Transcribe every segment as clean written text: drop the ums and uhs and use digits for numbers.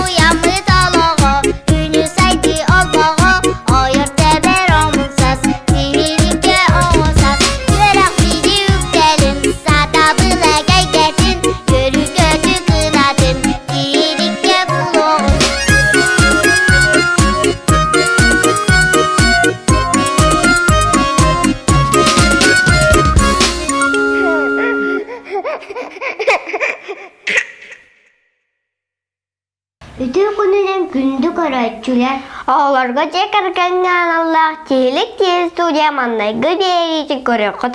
Уйаммыт олоҕо, күнү сайдыы олбоҕо, ойор тэбэр омунсас, тиһиликкэ оҕусас, үөрэх биири үктэлин, сатабыл эгэйгэтин, көрү-көтү кынатын, тиһиликкэ булуоҕун. Үтүө күнүнэн күндү көрөөччүлэр! Оҕолорго дьиэ кэргэҥҥэ аналлаах Тиһилик телестудия маҥнайгы биэриитин көрүөххүт.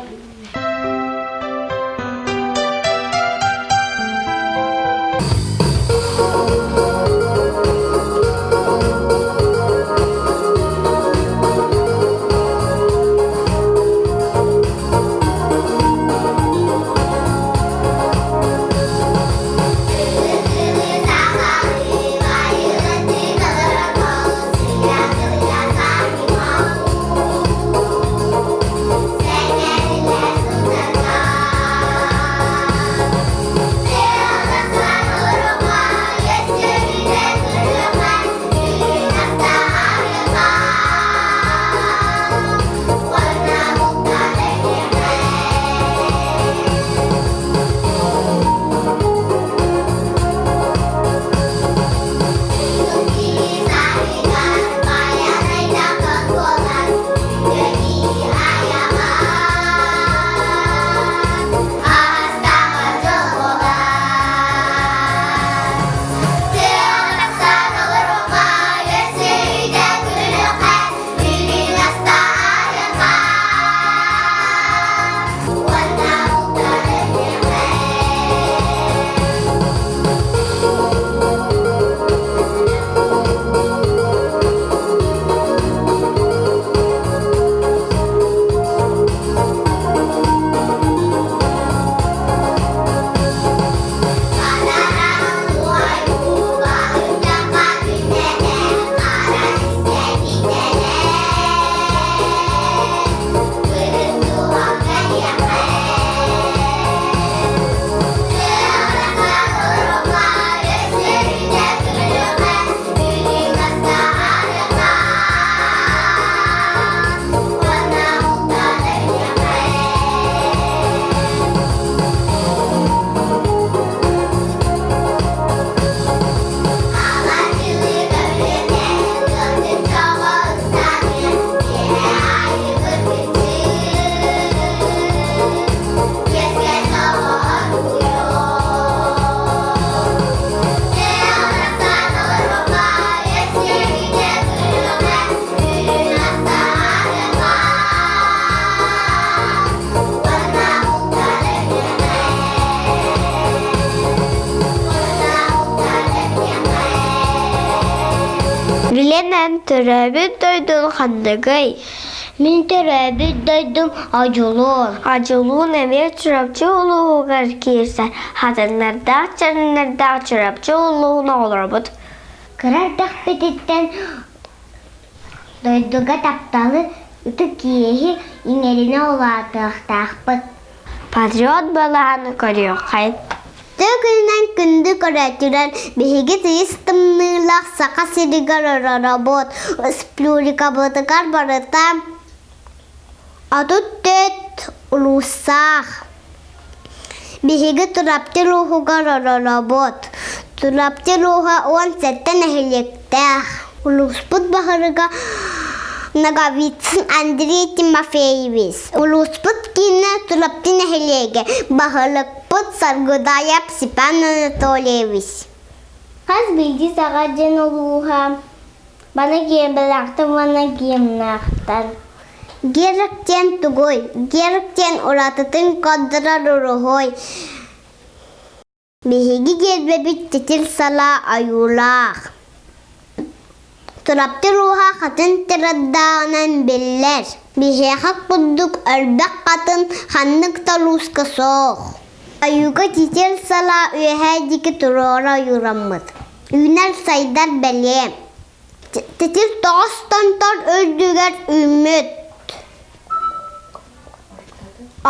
Билэн төрөөбүт дойдун ханныгый? Мин төрөөбүт дойдум Одьулуун. Одьулуун эмиэ Чурапчы улууһугар киирсэр. Хатыҥнардаах чараҥнардаах Чурапчы улууһун оҕолоробут. Кыра эрдэхпититтэн дойдуга тапталы, ытык иэһи иҥэринэ улаатыахтаахпыт. Патриот балаһаны көрүөххэй. Күнүнэн күндү көрөөччүлэр, биһиги тыйыс тымныылаах Саха сиригэр олоробут. Республикабытыгар барыта 34 улуустаах. Биһиги Турапчы улууһугар олоробут. Турапчы улууһа 17 нэһилиэктээх. Улууспут баһылыга Ноговицын Андрей Тимофеевич. Улууспут киинэ Турапчы нэһилиэгэ. Баһылыкпыт Саргыдаев Степан Анатольевич. Хас биирдии саха дьин улууһа баны гиэрбэлээхтэр уонна гимнаахтар. Герб диэн тугуй? Герб диэн уратытын көрдөрөр уруһуй. Биһиги гербэбит титил салаа ойуулаах. Турапчы рууһа хатын тырадааҕынан биллэр. Биһиэхэ курдук элбэх хатын ханнык да улууска суох. Ойууга титил салаа үөһээ диэки туруора ойуураммыт. Үүнэр сайдар бэлиэ. Титил тоҕус томтор үрдүгэр үүммүт.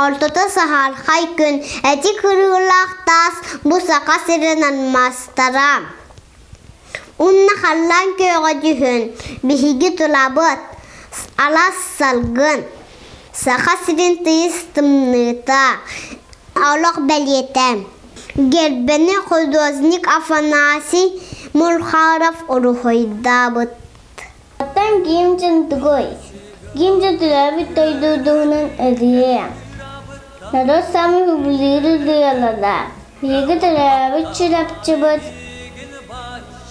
Ортото саһархай күн эти кырыылаах таас бу Саха сирин алмаастара. Уонна халлаан күөҕэ дьүһүн, биһиги тулабыт, алаас салгын, Саха сирин тыйыс тымныыта, олох бэлиэтэ. Гербэни художник Афанасий Мурхаров уруһуйдаабыт. Оттон Ким тугуй? Ким төрөөбүт дойдутунан ырыа. Народ саамай сөбүлүүр ырыалара. Биһиги төрөөбүт Чурапчыбыт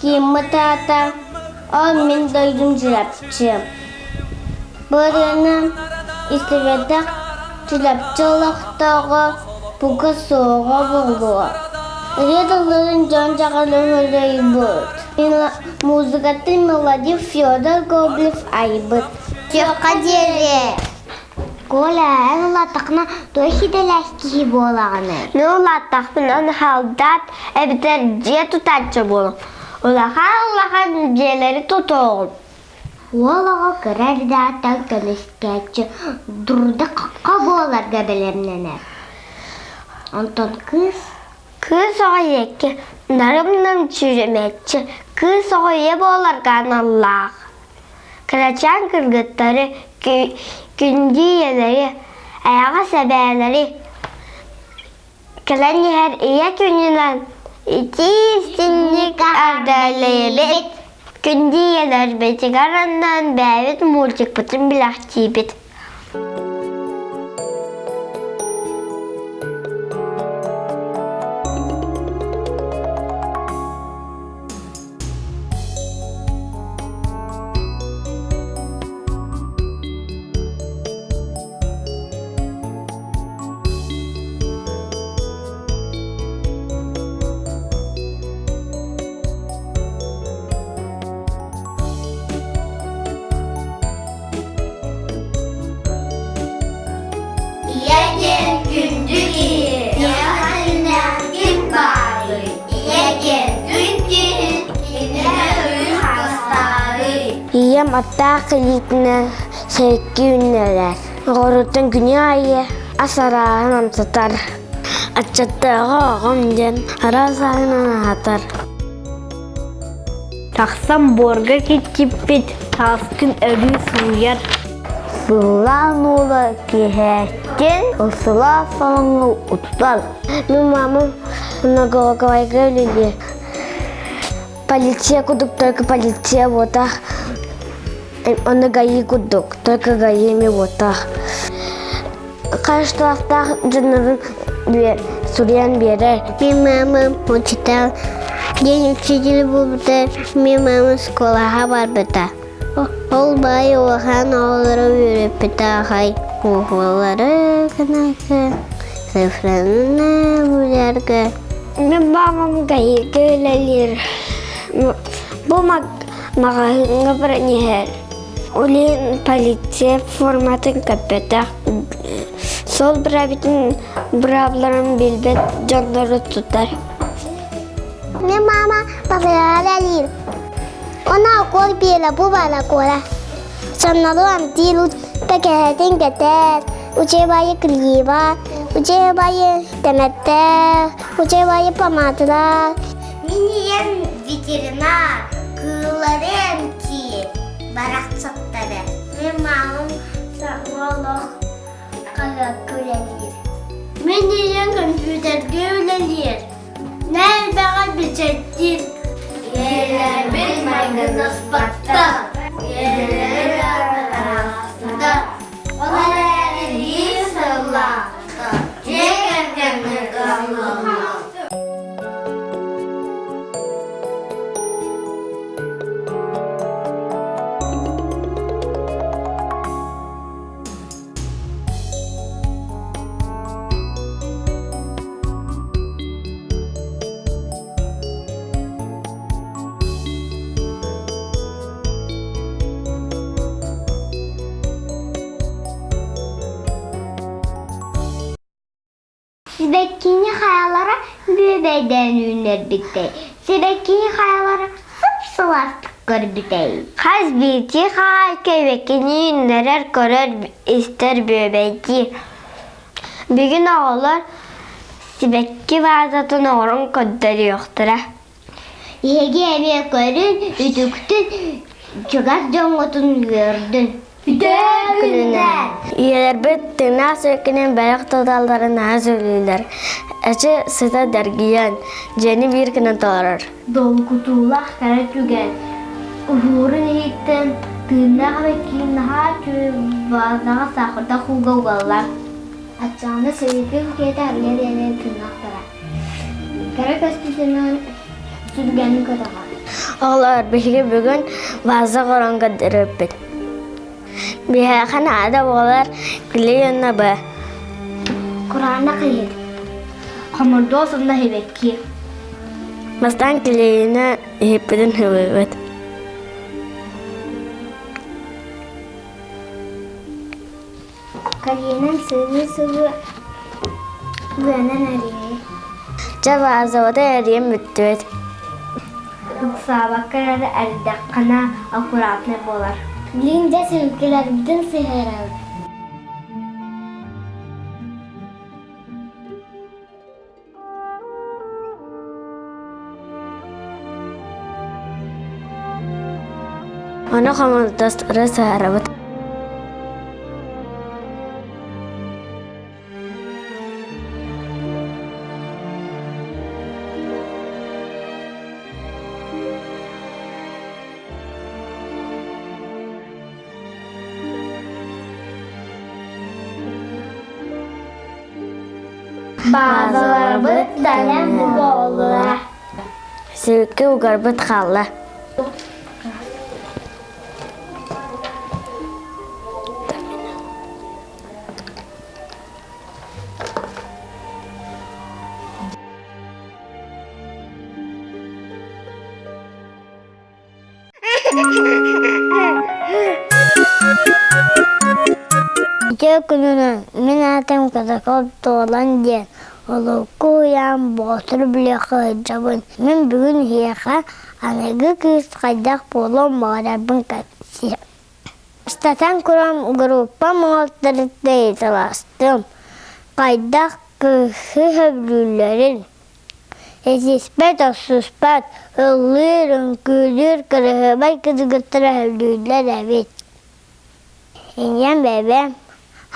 Киммит аата ол мин дойдум Чурапчы. Бу ырыаны истибэтэх Чурапчы олохтооҕо бука суоҕа буолуо. Ырыа тылларын дьон дьаҕылыһырыйбыт. Музыкатын мелодия Федор Гоблев айбыт. Күөххэ диэри Коля, эн улааттаххына туох идэлээх киһи буолаҕыный? Мин улааттахпына солдат эбэтэр дьиэ тутааччы буолуом. Улахан-улахан дьиэлэри тутуоҕум. Уол оҕо кыра эрдэҕиттэн көмүскээччи дурда-хахха буоларга бэлэмнэнэр. Онтон кыыс Кыыс оҕо ийэккэ нарым-нам сүүрэмээччи, кыыс оҕо ийэ буоларга аналлаах. Кырачаан кыргыттары, күндү ийэлэри, эйэҕэс эбээлэри кэлэн иһэр ийэ күнүнэн итии-истиҥник ардыалыыбыт. Күндү ийэлэрбитигэр анаан бэйэбит мультикпытын билэхтиибит. Ийэ диэн күндү киһи, ийэ ким баарый? Ийэ диэн күн киһи, кинини өрүү харыстаарый. Ийэм аттаах илиитинэн сэкки үүннэрэр. Оҕоруттан күнү аайы ас арааһын амсатар. Аччаттааҕы оҕом диэн араас аһынан аһатар. Тахсан буорга киччиппит, тааскын өрүү сууйар. Сыллаан уола киэһээттэн ылсылаах салоҥҥа утутар. Мин мамам многоголовайга үлэлиир. Полиция курдук только полиция буотах. Онно ГАИ курдук, только ГАИ эмиэ буотах. Хаһыштаахтаах дьоннорун суруйан биэрэр. Мин мамам учитель. День учителя буолбута, мин мамам школаҕа барбыта. Ол баай улахан оҕолору үөрэппитэ аҕай. Оҕолору гынарга, цифраны билэргэ. Мин мамам ГАИга үлэлиир. Бу маҕаһыыҥҥа баран иһэр. Ол иһин полиция форматын көппөтөх. Сол быраабытын быраабыларын билбэт дьоннору тутар. Мин мама пафыалалиир. Она укол биэрэ бу бара куора. Соннору амтиир пэкэһэтин кэтэр, учебайы клиба, учебайы тэмэттэр, учебайы помадалар. Мин ийэм ветеринар, кыыллары эмтиир, барахсаттары. Мин мамам олох хаһыакка үлэлиир. Мин ийэм компьютерга үлэлиир. Нээлбэҕэ бичэттиир. Ийэлэрбит майгыннаспаттар. Ийэлэрэ араастар. Ол эрээри биир сыллаахтар. Дьиэ кэргэҥҥэ кыһаллаллар. Сибэккини хайалара бүөбэйдээн үүннэрбитэй, сибэккини хайалара сып-сылаастык көрбүтэй. Хас биирдии хаһаайка эбэккини үүннэрэр, көрөр, истэр бүөбэйдиир. Бүгүн оҕолор сибэкки вазатын оҥорон көрдөрүөхтэрэ. Эһиги эмиэ көрүн, үтүктүн, чугас дьоҥҥутун үөрдүн. Үтүө күнүнэн! Ийэлэрбит тыыннаах сибэккинэн бэлэх туталларын наһаа сөбүлүүллэр. Эчи сыта дэргийэн, дьиэни биир гына толорор. Долгутуулаах кэрэ түгэн. Уһуурун иһиттэн тыыннаах эбэккиин наһаа үчүгэй вазаҕа саахардаах ууга угаллар. Аччаҕына сибэкки букета арыйа диэни тыыннаахтара. Кэрэ көстүүтүнэн сүргэни көтөҕөр. Оҕолор, биһиги бүгүн ваза оҥорон көрдөрүөхпүт. Биһиэхэ наада буолар клей уонна б. Кураанах иһит. Хомурдуос уонна сибэкки. Бастаан клейини иһиппитин сыбыыбыт. Калинан сылыы-сылыы быанан эрийэй. Дьэ вазабыта эрийэн бүттүбүт. Ыксаабакка эрэ эрдэххинэ аккуратнай буолар. Билигин дьэ сибикилэрбитин сыһыарабыт. Ону хомолтостары сыһарабыт. Баазаларбыт бэлэм буолла. Силки угарбыт хаалла. Үтүө күнүнэн, мин аатым Казаков Туолан диэн, Олоҥхо уһуйаан Боотур билиэххэ сылдьабын. Мин бүгүн эһиэхэ аныгы кыыс хайдах буолуон баҕарарбын кэпсиэм. Бастатан туран группам уолаттарыттан ыйыталастым, хайдах кыыһы сөбүлүүллэрин. Этиспэт, охсуспат, ыллыыр, үҥкүүлүүр кыраһыабай кыргыттара сөбүлүүллэр эбит. Ийэм эбэм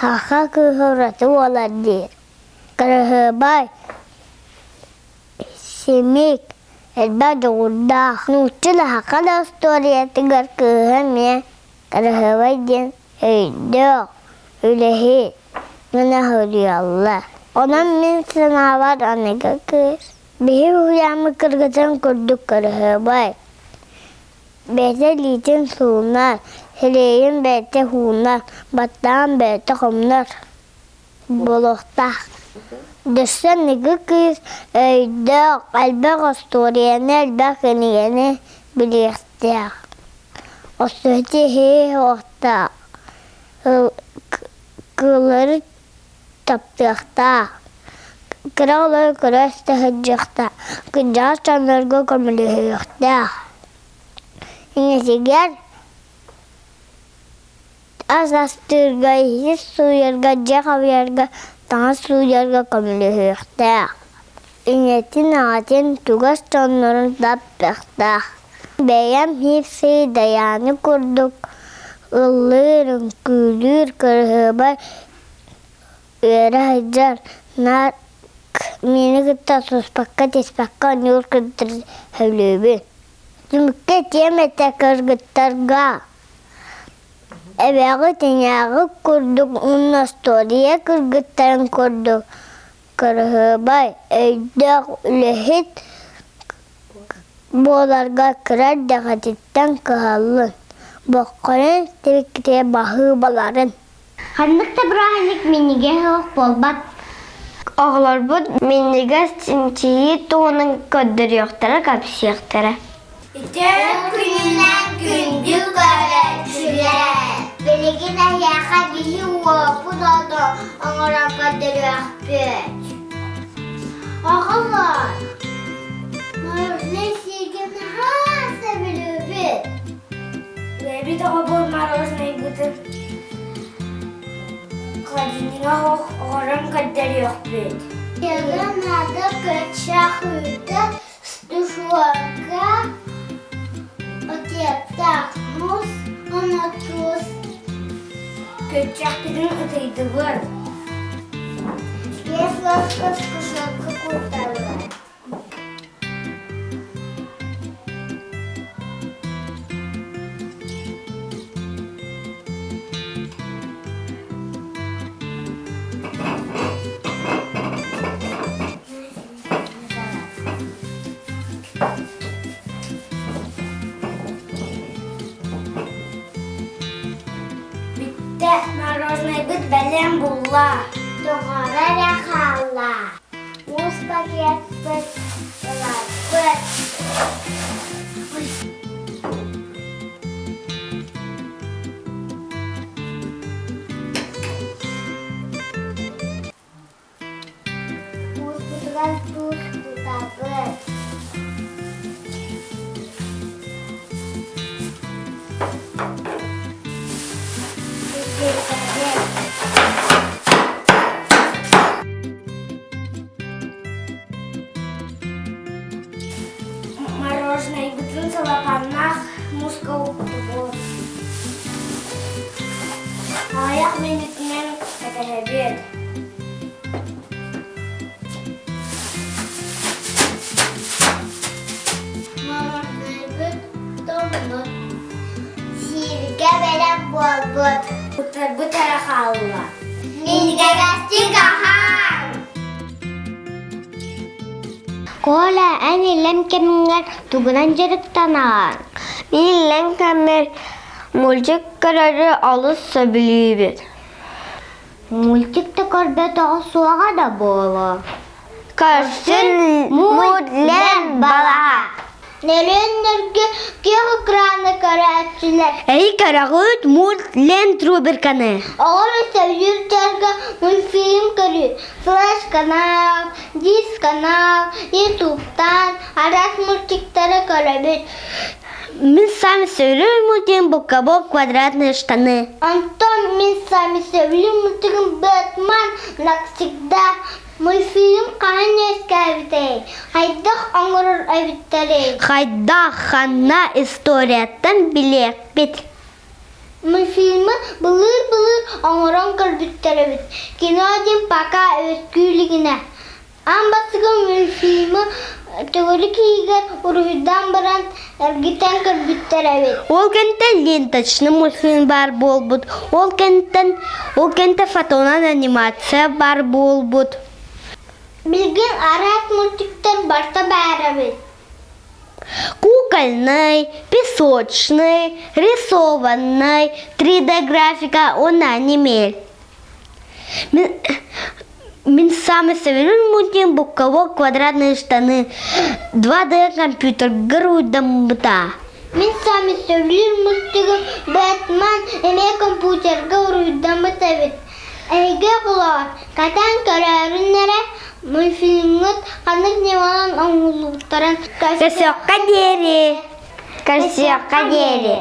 саха кыыһа ураты буолар диир. Кыраһыабай, симик, элбэх дьоҕурдаах. Нуучча да саха да остуоруйатыгар кыыһа эмиэ кыраһыабай диэн өйдөөх, үлэһит гына суруйаллар. Онон мин санаабар аныгы кыыс биһи уһуйааммыт кыргытын курдук кыраһыабай. Бэйэтэ илиитин суунар, сирэйин бэйэтэ уунар, баттаҕын бэйэтэ хомунар буолуохтаах. Өссө аныгы кыыс өйдөөх, элбэх остуоруйаны, элбэх кинигэни билиэхтээх. Остуоруйа иһи суохтаах, кыыллары таптыахтаах, кыра оҕолору көрө-истэ сылдьыахтаах, кырдьаҕас дьоннорго көмөлөһүөхтээх. Ийэтигэр ас астыырга, иһит сууйарга, дьиэ хабыйарга, таҥас сууйарга көмөлөһүөхтээх. Ийэтин, аҕатын чугас дьоннорун таптыахтаах. Бэйэм хипси Дайааны курдук ыллыыр, үҥкүүлүүр, кырыһыабай үөрэ сылдьар, наар миини кытта суспакка-түспэккэ оонньуур кырдьар сөбүлүүбүн. Түмүккэ этиэм этэ кыргыттарга эбэҕит-эйээҕит курдук уонна остуоруйа кыргыттарын курдук кырыһыабай, өйдөөх үлэһит буоларга кыра эрдэҕититтэн кыһаллын, боххойон тириккитигэр баһыыбаларын. Ханнык да бырааһынньык минньигэс олох буолбат. Оҕолорбут минньигэс чинчийии туһунан көрдөрүөхтэрэ, кэпсиэхтэрэ. Үтүө күнүнэн күндү көрөөччүлэр! Билигин эһиэхэ биһи уопут оҥорон көрдөрүөхпүт. Оҕолор, мороженай сииргэ наһаа сөбүлүүбүт. Бэйэбит оҕобут мороженайбытын холодильнига оҕорон көрдөрүөхпүт. Ега надо көччөх үүтэ, стушуорка, пакеттаах муус уонна туус. Көччөхпүтүн ытыйдыбыт. Биэс ложка стушуорка кутталлар. Бүттэ, мороженайбыт бэлэм булла. Тоҕоро эрэ хаалла. Муус пакетпыт ыларбыт. Мууспутугар туус кутабыт. Итиргэбит. Мороженайбытын салапаннаах мууска уктубут. Аҕыйах мүнүүтүнэн кэтэһэбит. Мороженайбыт тоҥмут. Сииргэ бэлэм буолбут. Утарбыт эрэ хаалла. Минньигэстик аһаан! Коля, эн иллэҥ кэмҥэр тугунан дьарыктанаҕын? Мин иллэҥ кэммэр мультик көрөрү олус сөбүлүүбүн. Мультик да көрбөтөҕө суоҕа да буолуо. Көрсүн мутлен балаһа. Нөрүөннэргэ күөх экраны көрөөччүлэр. Эһи көрөҕүт мультлен рубриканы. Оҕолор сөбүлүүр дьарга мультфильм көрүү, флеш-канал, диск-канал, ютубтан араас мультиктары көрөбүт. Мин сам сөбүлүүр мультигым Букабок квадратные штаны. Онтон мин сами сөбүлүүр мультигым Бэтмен навсегда Мультфильм хаһан үөскээбитэй? Хайдах оҥорор эбиттэрий? Хайдах ханна историяттан билиэхпит. Мультфильмы былыыр-былыр оҥорон көрбүттэр эбит. Кино диэн пока үөскүү илигинэ. Аан бастакы мультфильмы төгүрүк иһигэр уруһуйдаан баран эргитэн көрбүттэр эбит. Ол кэнтэн ленточный мультфильм баар буолбут. Ол кэнтэн ол кэнтэ фотонан анимация баар буолбут. Билигин араас мультиктар барыта баар эбит. Кукольный, песочный, рисованный, 3D-графика уонна аниме. Мин, мин самый сөбүлүүр мультик Букково квадратные штаны 2D компьютерга уруйдаммыта. Мин саамай сөбүлүүр мультигым Бэтмен эмиэ компьютерга уруйдаммыт эбит. Эһиги оҕолоор, катаан көрөөрүн эрэ мультфильмҥыт ханнык ньыманан оҥоһуллубуттарын Көрсүөххэ диэри! Көрсүөххэ диэри!